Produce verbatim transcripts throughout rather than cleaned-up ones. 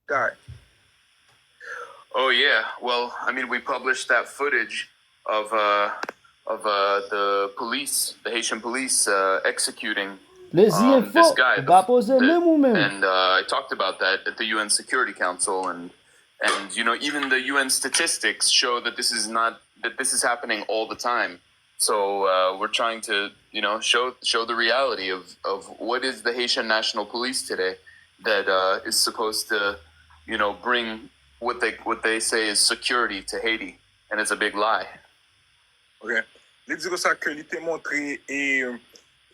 Guy. Oh yeah. Well, I mean, we published that footage of uh, of uh, the police, the Haitian police, uh, executing Lezi um, this enfo, guy. ou pa poze men m ou menm. And uh, I talked about that at the U N Security Council, and and you know, even the U N statistics show that this is not that this is happening all the time. So uh, we're trying to, you know, show show the reality of of what is the Haitian National Police today, that uh, is supposed to, you know, bring what they what they say is security to Haiti, and it's a big lie. Ok. Li di konsa ke li te montre e,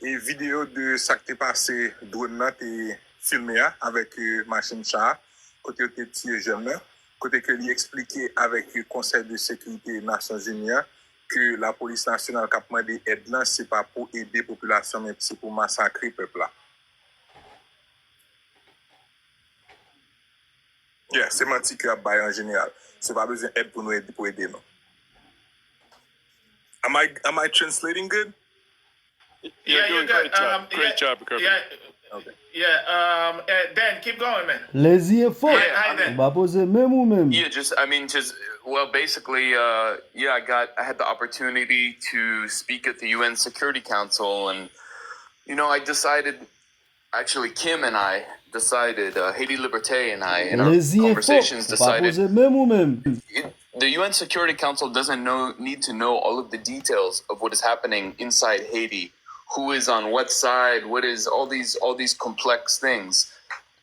e videyo de sa k te pase, drone nan te filme a avèk e, machin cha a, kote yo te tiye jèn nan, kote ke li eksplike avèk e, Konsèy de Sekirite Nasyonzini an ke lapolis nasyonal k ap mande èd lan se pa pou ede popilasyon men se pou masakre pèp la. Yeah, se manti ke y ap bay an jeneral. Se pa bezwen èd pou nou ede pou ede nou. Am I am I translating good? You're doing a great job. Great job, Kirby. Yeah, yeah, um, uh, Dan, keep going, man. Lezi enfo, Hi, Dan. Ou pa poze men m ou menm. Yeah, just I mean, just well, basically, uh, yeah, I got I had the opportunity to speak at the U N Security Council, and you know, I decided actually Kim and I decided uh, Haiti Liberté and I in our Lezi enfo, conversations Ou pa decided poze men m ou menm. it, the U N Security Council doesn't know need to know all of the details of what is happening inside Haiti, who is on what side, what is all these all these complex things.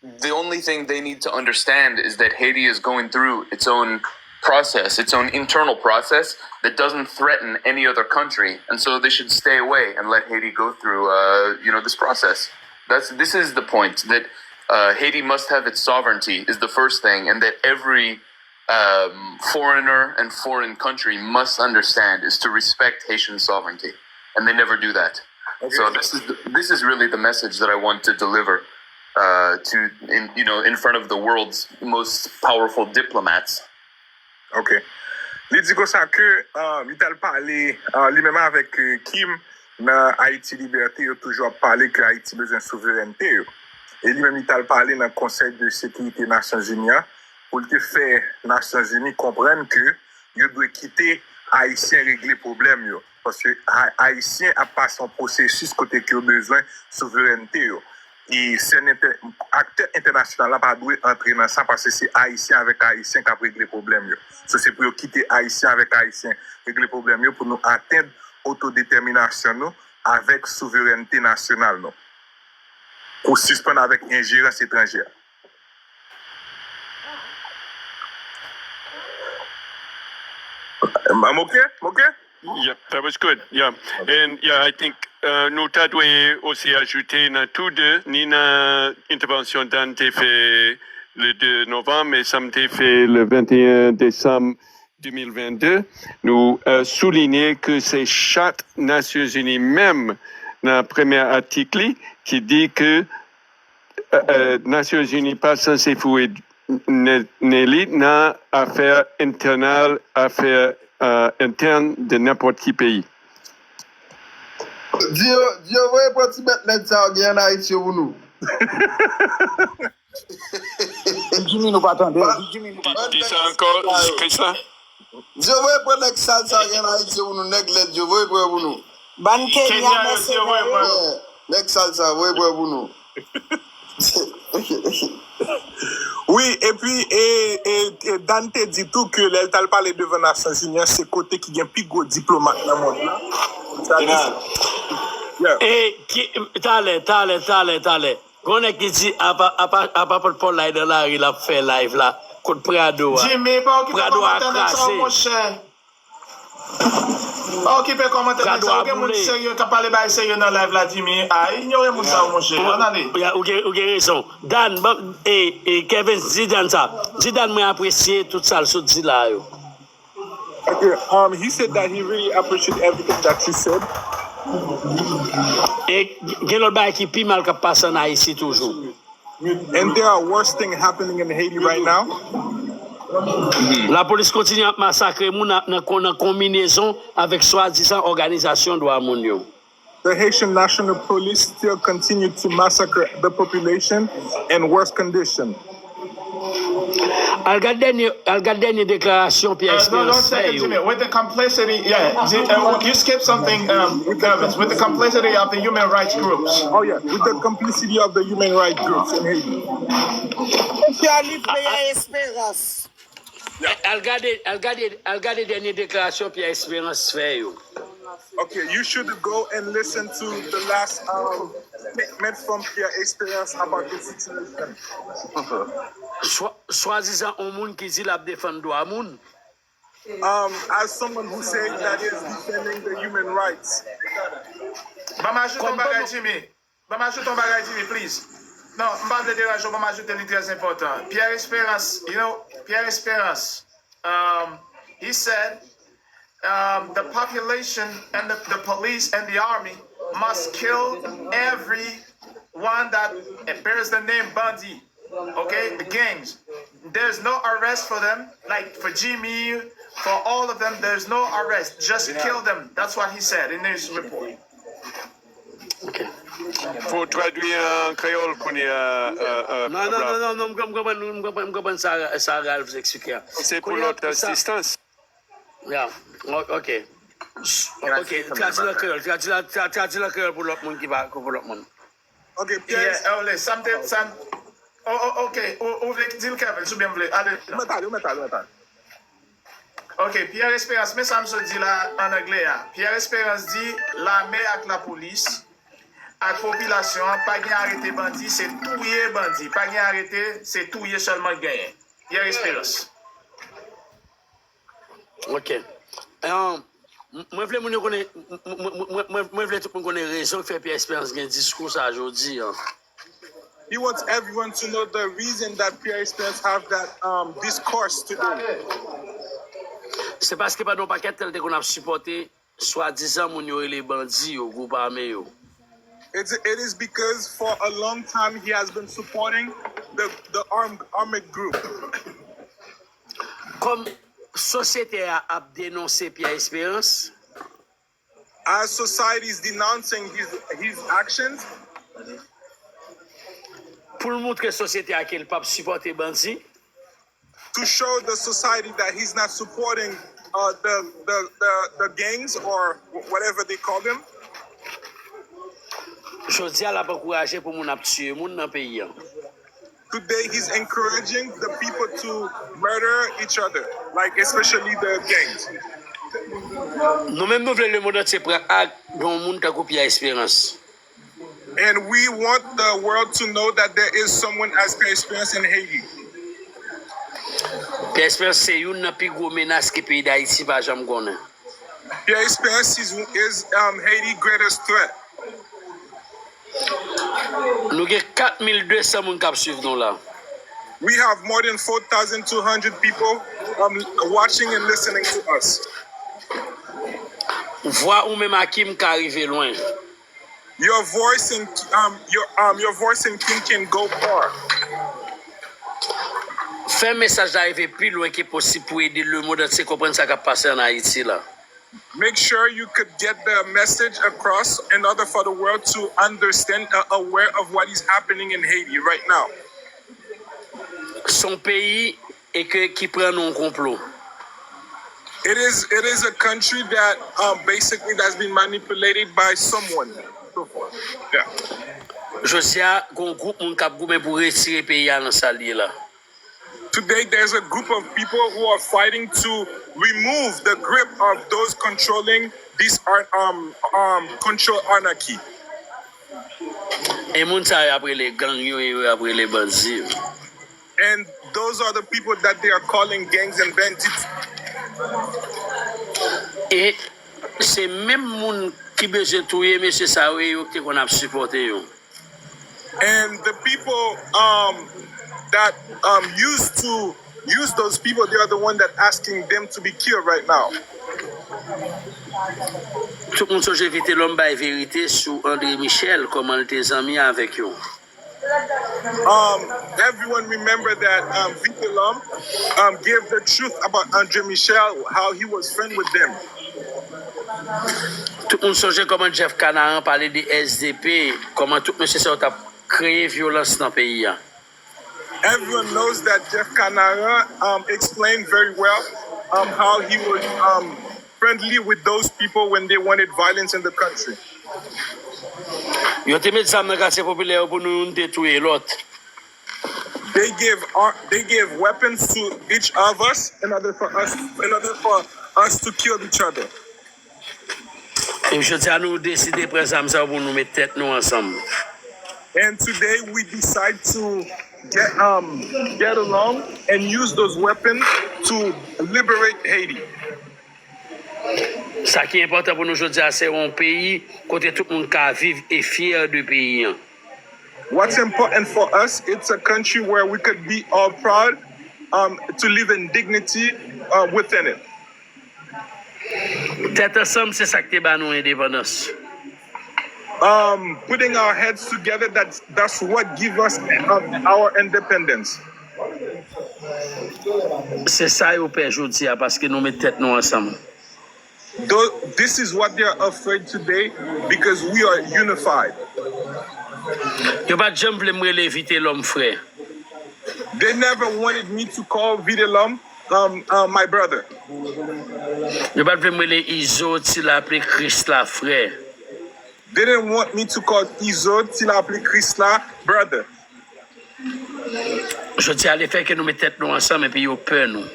The only thing they need to understand is that Haiti is going through its own process, its own internal process that doesn't threaten any other country, and so they should stay away and let Haiti go through, uh, you know, this process. That's this is the point that uh, Haiti must have its sovereignty is the first thing, and that every um, foreigner and foreign country must understand is to respect Haitian sovereignty, and they never do that. So this is the, this is really the message that I want to deliver uh, to in, you know, in front of the world's most powerful diplomats. Ok. Li di konsa ke uh, li t al pale uh, li menm avèk uh, Kim nan Ayiti Libète, yo toujou ap pale ke Ayiti bezwen souverènte yo. E li menm li t al pale nan Konsèy de Sekirite Nasyonzini an pou l te fè Nasyonzini konprann ke yo dwe kite Ayisyen regle pwoblèm yo. Paske Ayisyen ap pase yon pwosesis kote ke yo bezwen souverènte yo. E sèn entè, aktè entènasyonal la pa dwe antre nan sa paske se Ayisyen avèk Ayisyen k ap regle pwoblèm yo. So se pou yo kite Ayisyen avèk Ayisyen regle pwoblèm yo pou nou atenn otodetèminasyon nou avèk souverènte nasyonal nou. Pou sispann avèk enjerans etranjè. M ok? M ok? Yeah, that was good. Yeah. And yeah, I think uh, nou ta dwe osi ajoute nan tou de, ni nan entèvansyon Dan te fè le de novanm, e sa m te fè le venteyen desanm de mil vennde, nou uh, soulinye ke se chat Nasyonzini menm nan premye atik li ki di ke uh, Nasyonzini pa sanse foure nen li nan afè entènal, afè entèn de nenpòt ki peyi. Di yo, di yo voye pran ti bèt nèg sa yo gen ann Ayiti yo pou nou. Di Jimmy nou pa tande. Di Jimmy nou pa tande. Di sa ankò, Krisla. Di yo voye pran nèg sal sa yo gen ann Ayiti yo pou nou, nèg lèd yo, voye pran yo pou nou. Bann Kenya mèsenè yo. Nèg sal sa, voye pran yo pou nou. Wi, epi e, e, e Dan te di tou ke lè l t al pale devan Nasyonzini an, se kote ki gen pi gwo diplomat nan mond lan. Sa di, yeah. E ki, talè, talè, talè, talè. Gon nèg ki di apa apa apa pòt pòt la nan lari l ap fè live la kot Prado a. Jimmy, pa okipe kòmantè nèg sa yo monchè. Pa okipe kòmantè nèg sa yo. Gen moun serye k ap pale bagay serye nan live la, Jimmy. A inyore moun sa yo monchè. Ann ale. Ou gen ou gen rezon. Dan, e, e Kevin, di Dan sa. Di Dan mwen apresye tout sa l sot di la yo. Okay, um, he said that he really appreciate everything that you said. E gen lòt bagay ki pi mal k ap pase ann Ayiti toujou. And there are worse things happening in Haiti right now. Lapolis kontinye ap masakre moun nan nan konminezon avèk swadizan òganizasyon dwa moun yo. The Haitian National Police still continue to massacre the population in worse condition. Al gad dènye, al gad dènye deklarasyon Pierre Espérance fè yo. With the complicity, yeah, you skip something, um, Travis, with the complicity of the human rights groups. Oh yeah, with the complicity of the human rights groups in Haiti. Pierre Espérance. Al gade, al gade, al gade dènye deklarasyon Pierre Espérance fè yo. Okay, you should go and listen to the last um, statement from Pierre Espérance about the situation. Swa- Swadizan yon moun ki di l ap defann dwa moun. Um, as someone who says that is defending the human rights. Ban m ajoute yon bagay, Jimmy. Ban m ajoute yon bagay, Jimmy, please. Non, m pa vle deranje w, ban m ajoute li trè enpòtan. Pierre Espérance, you know, Pierre Espérance, um, he said, um, the population and the, the police and the army must kill everyone that bears the name bandi. Okay, the gangs. There's no arrest for them. Like for Jimmy, for all of them, there's no arrest. Just kill them. That's what he said in his report. Pou tradui an kreyòl kounye a. Non, non, non, non, non, m konprann, m konprann, m konprann sa, sa Ralph eksplike a. Se pou lòt distans. Ya, ok. Ok, tradui l an kreyòl, tradui l an kreyòl pou lòt moun ki pa, pou lòt moun. Ok, Pierre. Yeah, oh, le, sa m te, sa m, oh, oh, ok, ou, ou vle di l Kevin, si w byen vle, ale. Ou mèt ale, ou mèt ale, ou mèt ale. Ok, Pierre Espérance, men sa m sot di la an anglè a. Pierre Espérance di lame ak lapolis ak popilasyon an pa gen arete bandi, se touye bandi. Pa gen arete, se touye sèlman k genyen. Pierre Espérance. Ok. Um, mwen vle moun yo konnen, mwen vle tout moun konnen rezon k fè Pierre Espérance gen diskou sa jodi an. He wants everyone to know the reason that Pierre Espérance have that um, discourse today. Se paske pandan yon pakèt tan l te konn ap sipòte swadizan moun yo rele bandi yo, gwoup ame yo. It's, it is because for a long time he has been supporting the, the armed, armed group. Kòm sosyete a ap denonse Pierre Espérance. As society is denouncing his, his actions. Pou l montre sosyete a ke l p ap sipòte bandi. To show the society that he's not supporting uh, the, the, the, the gangs or whatever they call them. Jodi a l ap ankouraje pou moun ap tiye moun nan peyi an. Today he's encouraging the people to murder each other, like especially the gangs. Nou menm nou vle lemonn antye pran ak yon moun tankou Pierre Espérance. And we want the world to know that there is someone as Pierre Espérance in Haiti. Pierre Espérance se youn nan pi gwo menas ke peyi Dayiti pa janm konnen. Pierre Espérance is, is um, Haiti greatest threat. Nou gen kat mil de san moun k ap swiv nou la. We have more than four thousand two hundred people um, watching and listening to us. Vwa ou menm Akim ka rive lwen. Your voice and um, your um, your voice and Kim can go far. Fè mesaj la rive pi lwen ke posib pou ede lemonn antye konprann sa k ap pase ann Ayiti la. Make sure you could get the message across in order for the world to understand, uh, aware of what is happening in Haiti right now. Se yon peyi e ke ki pran nan yon konplo. It is it is a country that um, basically that's been manipulated by someone. So far. Yeah. Jodi a, gen yon gwoup moun k ap goumen pou retire peyi a nan sa l ye la. Today, there's a group of people who are fighting to remove the grip of those controlling this ar- um, um, control anarchy. E moun sa yo ap rele gang yo, e yo ap rele bandi yo. And those are the people that they are calling gangs and bandits. E se menm moun ki bezwen touye mesye sa yo, e yo ki te konn ap sipòte yo. And the people um, that um, used to use those people, they are the one that asking them to be killed right now. Tout moun sonje Vitelhomme bay verite sou André Michel, kòman l te zanmi avèk yo. Um, everyone remember that um, Vitelhomme um, gave the truth about Andre Michel, how he was friend with them. Tout moun sonje kòman Jeff Canaran pale de S D P, kòman tout mesye sa yo t ap kreye vyolans nan peyi a. Everyone knows that Jeff Canaran um, explained very well um, how he was um, friendly with those people when they wanted violence in the country. Yo te met zam nan katye popilè yo pou nou youn te touye lòt. They gave ar- they gave weapons to each of us in order for us in order for us to kill each other. E jodi a nou deside pran zam sa yo pou nou met tèt nou ansanm. And today we decide to get um get along and use those weapons to liberate Haiti. Sa ki enpòtan pou nou jodi a se yon peyi kote tout moun ka viv e fyè de peyi an. What's important for us, it's a country where we could be all proud um, to live in dignity uh, within it. Tèt ansanm se sa k te ba nou endepandans. Um, putting our heads together, that's, that's what gives us um, our independence. Se sa yo pè jodi a paske nou met tèt nou ansanm. Though this is what they are afraid today because we are unified. Yo pa t janm vle m rele Vitelòm frè. They never wanted me to call Vitelòm um, uh, my brother. Yo pa t vle m rele Izo Ti Lapli Krisla frè. They didn't want me to call Izo Ti Lapli Krisla brother. Jodi a lefètke nou met tèt nou ansanm epi yo pè nou.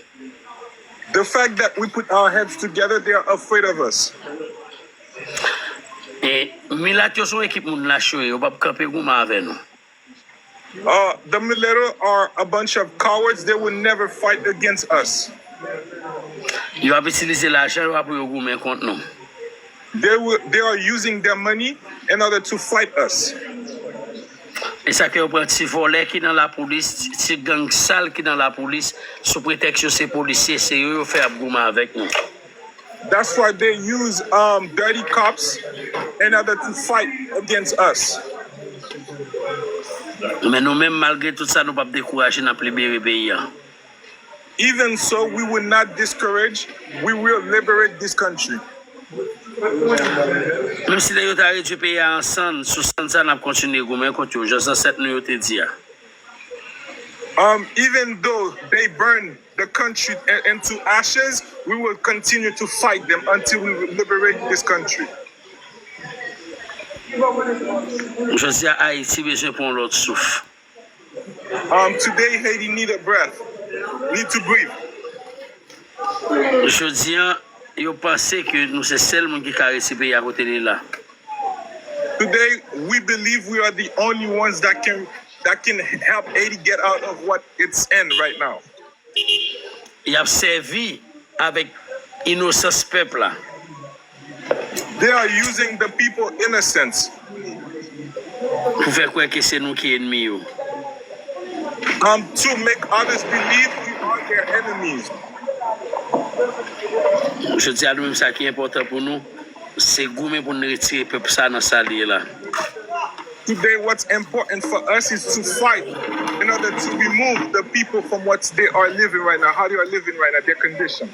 The fact that we put our heads together, they are afraid of us. E milat yo se yon ekip moun lach yo ye, yo p ap kanpe goumen avè nou. Uh, the Mulatto are a bunch of cowards. They will never fight against us. Yo ap itilize lajan yo a pou yo goumen kont nou. They will, they are using their money in order to fight us. E sa ke yo pran ti vòlè ki nan lapolis, ti, ti gang sal ki nan lapolis, sou pretèks yo se polisye, se yo yo fè ap goumen avèk nou. That's why they use um, dirty cops in order to fight against us. Men nou menm, malgre tout sa, nou p ap dekouraje, n ap libere peyi a. Even so, we will not discourage. We will liberate this country. Menm si lè yo ta redui peyi a an sann, sou sann sa n ap kontinye goumen kont yo, jan zansèt nou yo te di a. Um, even though they burn the country into ashes, we will continue to fight them until we liberate this country. Jodi a, Ayiti bezwen pran yon lòt souf. Um, today, Haiti need a breath, need to breathe. Jodi a, yo panse ke nou se sèl moun ki ka resi peyi a kote li la. Today, we believe we are the only ones that can that can help Haiti get out of what it's in right now. Y ap sèvi avèk inosans pèp la. They are using the people innocence. Pou fè kwè ke se nou ki enmi yo. Um, to make others believe we are their enemies. Jodi a, nou menm, sa ki enpòtan pou nou, se goumen pou n retire pèp sa nan sa l ye la. Today, what's important for us is to fight in order to remove the people from what they are living right now, how they are living right now, their condition.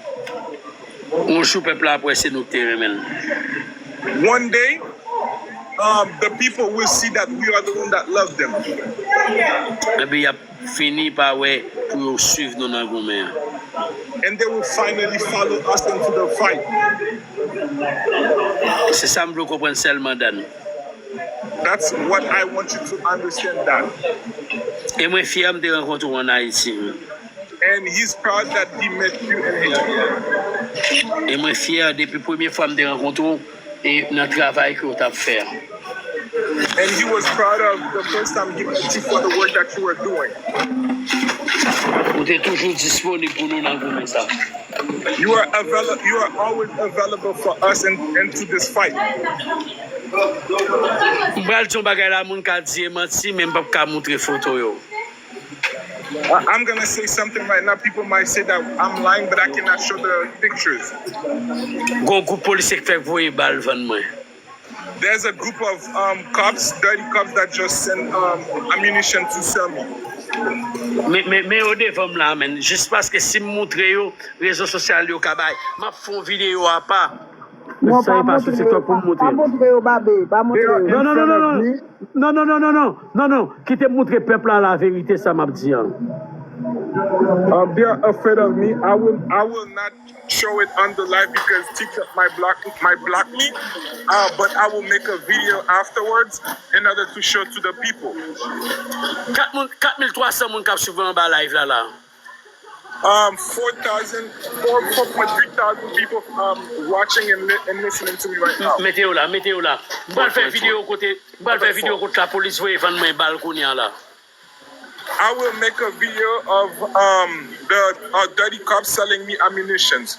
Yon jou pèp la ap wè se nou ki te renmen l. One day, um, the people will see that we are the one that love them. Epi y ap fini pa wè pou yo swiv nou nan goumen an. And they will finally follow us into the fight. Se sa m vle w konprann sèlman, Dan. That's what I want you to understand that. E mwen fyè m te rankontre w ann Ayiti. And he's proud that he met you in Haiti. E mwen fyè depi premye fwa m te rankontre w e nan travay ke w t ap fè a. And he was proud of the first time he met you for the work that you were doing. Ou te toujou disponib pou nou nan goumen sa. You are avail- you are always available for us and, and to this fight. M pral di yon bagay la, moun ka di e manti, men m p ap ka montre foto yo. I- I'm gonna say something right now. People might say that I'm lying, but I cannot show the pictures. Gon gwoup polisye k fèk voye bal vann mwen. There's a group of um, cops, dirty cops that just send um, ammunition to sell me. Men men men yo devan m la, men jis paske si m montre yo, rezo sosyal yo ka bay. M ap fè yon videyo apa. Non, sa pa e pa sou montre yo, TikTok pou m pa, montre pa l. Montre yo, Babe, pa montre yo. Non, non, non, non, non. Non, non, non, non, non, non, non. Kite m montre pèp la laverite sa m ap di an. Um, they are afraid of me. I will, I will not show it on the live because TikTok might block, might block me. Uh, but I will make a video afterwards in order to show to the people. Kat moun, kat mil twa san moun k ap swiv mwen anba live la la. Um, four thousand, four, four point three thousand people um, watching and, li- and listening to me right now. Mete yo la, mete yo la. M pral fè videyo kote, m pral fè videyo kote lapolis voye vann mwen bal kounye a la. I will make a video of um, the uh, dirty cops selling me ammunitions.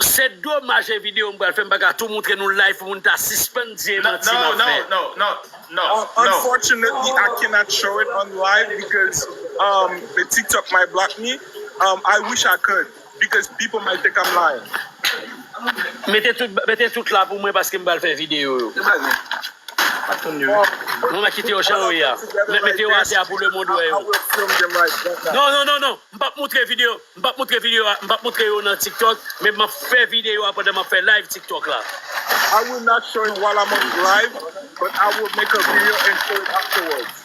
Se domaj e videyo m pral fè, m pa ka tou montre nou live pou moun ta sispann di e manti m ap fè. No, no, no, no, no, no. Unfortunately, I cannot show it on live because um, the TikTok might block me. Um, I wish I could because people might think I'm lying. Mete tout, mete tout la pou mwen paske m pral fè videyo yo. Mwen mwen kite yo jan yo ye a. Mete yo atè a pou lemonn wè yo. Non, non, non, non. M p ap montre videyo. M p ap montre videyo a. M p ap montre yo nan TikTok. Men m ap fè videyo a pandan m ap fè live TikTok la. I will not show it while I'm on live, but I will make a video and show it afterwards.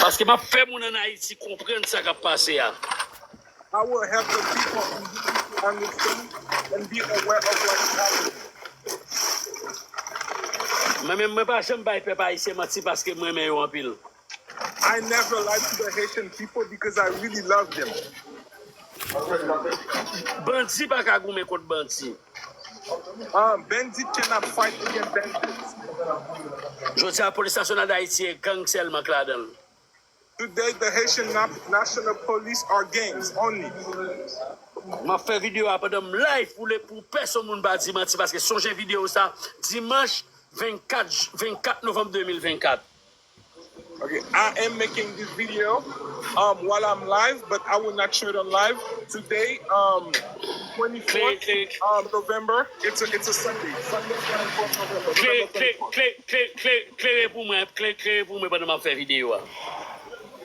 Paske m ap fè moun ann Ayiti konprann sa k ap pase a. I will help the people in Haiti understand and be aware of what is happening. Mwen menm mwen pa janm bay pèp ayisyen manti paske m renmen yo anpil. I never lie to the Haitian people because I really love them. Bandi pa ka goumen kont bandi. Um, bandit cannot fight against bandits. Jodi a polis nasyonal Dayiti e gang sèlman k ladan l. Today, the Haitian National Police are gangs only. M ap fè videyo a pandan m live pou le pou pèsonn moun pa di manti paske sonje videyo sa dimanch vennkat vennkat novanm de mil vennkat. Okay, I am making this video um, while I'm live, but I will not show it on live today. Um, twenty-fourth um, November. It's a, it's a Sunday. Sunday, twenty-fourth November. November twenty-fourth. Klere pou mwen, klere pou mwen pandan m ap fè videyo a.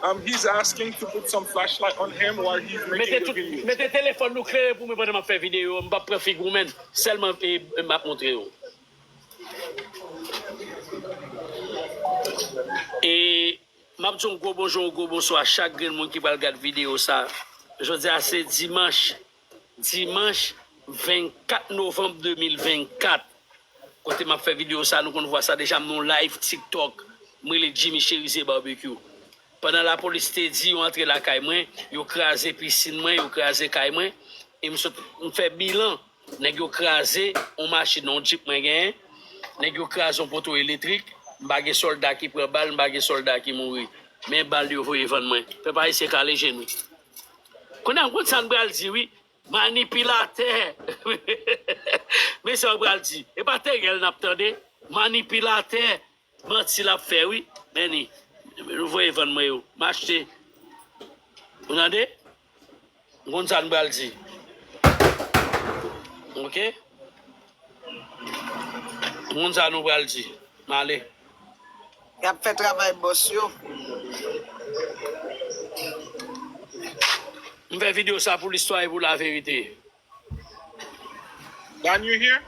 Um, he's asking to put some flashlight on him while he's making the video. Mete telefòn nou klere pou mwen pandan m ap fè videyo. M p ap pran figi w menm. Sèlman e, e m ap montre w. E m ap di yon gwo bonjou, yon gwo bonswa a chak grenn moun ki pral gad videyo sa. Jodi a se dimanch, dimanch vennkat novanm de mil vennkat. Kote m ap fè videyo sa, nou konn vwa sa deja, m nan yon live TikTok. M rele Jimmy Cherizier Barbecue. Pandan lapolis te di yo antre lakay mwen, yo kraze pisin mwen, yo kraze kay mwen, e m sot m fè bilan. Nèg yo kraze yon machin, yon djip mwen genyen. Nèg yo kraze yon poto eletrik. M pa gen sòlda ki pran bal, m pa gen sòlda ki mouri. Men bal yo voye vann mwen. Pèp ayisyen kale je nou. Kounye a m konn sa n pral di wi. Manipilatè. Men sa yo pral di. E pa terèl n ap tande. Manipilatè. Manti l ap fè wi. Men ni. Nou voye vann mwen yo. M achte. Ou tande? M konn sa n pral di. Oke? M konn sa nou pral di. M ale. Y ap fè travay bòs yo. M fè videyo sa pou listwa e pou laverite. Don, you here?